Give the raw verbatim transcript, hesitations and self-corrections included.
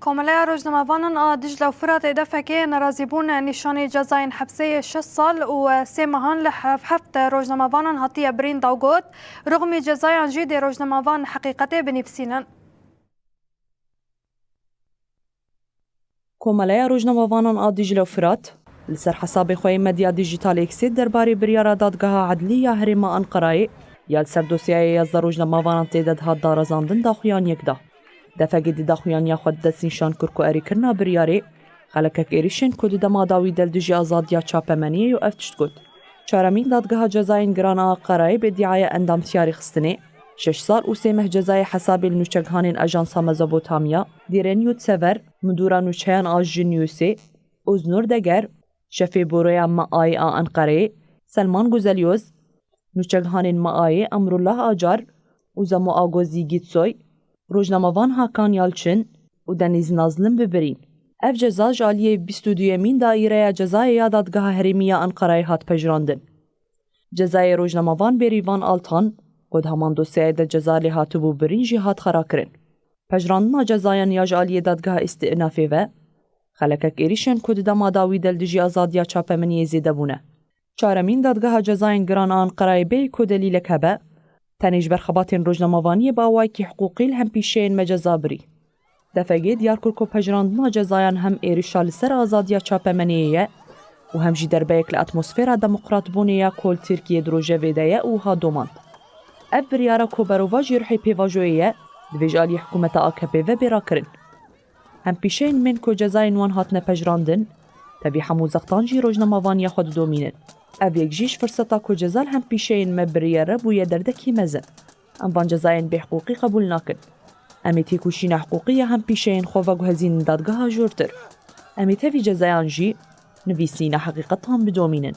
Komeleya Rojnamevanan a Dîcle û Firatê, D F K'ê, nerazîbûn nîşanî cezayên hepsê yê şeş sal û sê mehan li hev-, heft rojnamevanan hatiye birîn da û got, rixmî cezayan jî dê rojnamevan heqîqetê binivîsînin. Komeleya Rojnamevanan a Dîcle û Firat, li ser hesabê xwe yê medya dîjîtalê X derbarê biryara Dadgeha Edlî ya Herêma Enqerayê ya li ser dosyaya yazdeh rojnamevanan tê de dihat darazandin daxuyaniyek da. D F K'ê di daxuyaniya xwe de destnîşan kir ku erêkirina biryarê xelekek êrişên ku di dema dawî de li dijî azadiya çapemeniyê ye û ev tişt got, Çaremîn Dadgeha Cezayên Giran a Enqerayê bi îdiaya endamtiyarî xistinê, şeş sal û sê meh cezayê hesabê li nûçegihanên Ajansa Mezopotamya, Dêrenî û Sever, midûra nûçeyan a Ji Newsê, Oznur Deger, şefê Boroya Meayê a Enqereyê, Selman Guzelyoz, nûçegihanên Meayê, Emrullah Acar û Zemo Agozî Gîtsoy, rojnamevan Hakan Yalçin û Denîz Nazlim bi birîn. Ev ceza ji aliyê bîst û duyemîn daîreya cezayê ya Dadgeha Herêmî ya Enqerayê hat pejirandin. Cezayê rojnamevan Bêrîvan Altan, ku di heman dosyayê de ceza lê hatibû birîn jî hat xerakirin. Pejirandina cezayan ya ji aliyê Dadgeha Îstînafê ve, xelekek êrişên ku di dema dawî de li dijî azadiya çapemeniyê zêde bûne. Çaremîn Dadgeha Cezayên Giran a Enqerayê bêyî ku delîlek hebe, tenê ji ber xebatên rojnamevaniyê bi awayekî hiqûqî li hempîşeyên me ceza birî. D F G diyar kir ku pejirandina cezayan hem êrişa li ser azadiya çapemeniyê ye û hem jî derbeyek li atmosfera demokratbûnê ya ku li Tirkiyê di rojevê de ye û wiha domand, Ev biryara ku berovajî ruhê pêvajoyê ye, divê ji aliyê hikûmeta A K P ve bê rakirin. Hempîşeyên min ku cezayên wan hatine pejirandin, tevî hemû zextan jî rojnamevaniya xwe didomînin. Ev yek jî ji firseta ku ceza li hempîşeyên me biriye re bûye derdekî mezin. Em van cezayên bêhiqûqî qebûl nakin. Em ê têkoşîna hiqûqî ya hempîşeyên xwe veguhezînin dadgeha jortir. Em ê tevî cezayan jî nivîsîna heqîqetan bidomînin.